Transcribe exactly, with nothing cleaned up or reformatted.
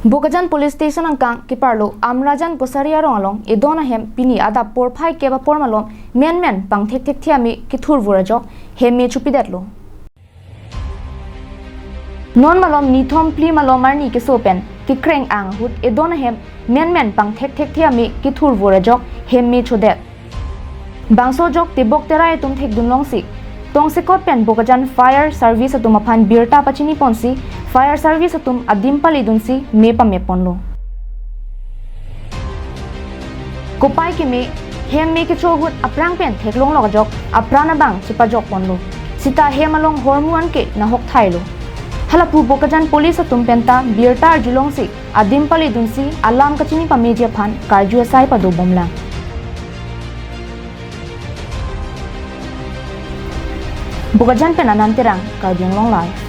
Bokajan Police Station angkang keparlo Amrajan Kosari arong along edon ahem pini adap porphai kep apor malom menmen pangthekthekthe ame kethurvur ajok hemme chopidetlo. Non malom nithom phli malom arni keso pen kekreng-ang ahut edon ahem menmen pangthekthekthe ame kethurvur ajok hemme chodet. Bangso ajok tebok terai atum thekdun longsi tongsekot pen Bokajan Fire Service atum aphan birta pachiniponsi Fire Service atum adim palidunsi me pameponlo. Kopai keme hemme kecho ahut aphrang pen theklonglok ajok apran abang chepajokponlo. Sita hem along hormu anke nahok thailo. Halapu Bokajan Police atum penta birta arjulongsi adim palidunsi alam kachini pameji aphan karju asai padobomlang. Bokajan pen Anand Terang, Karbi Anglong Live.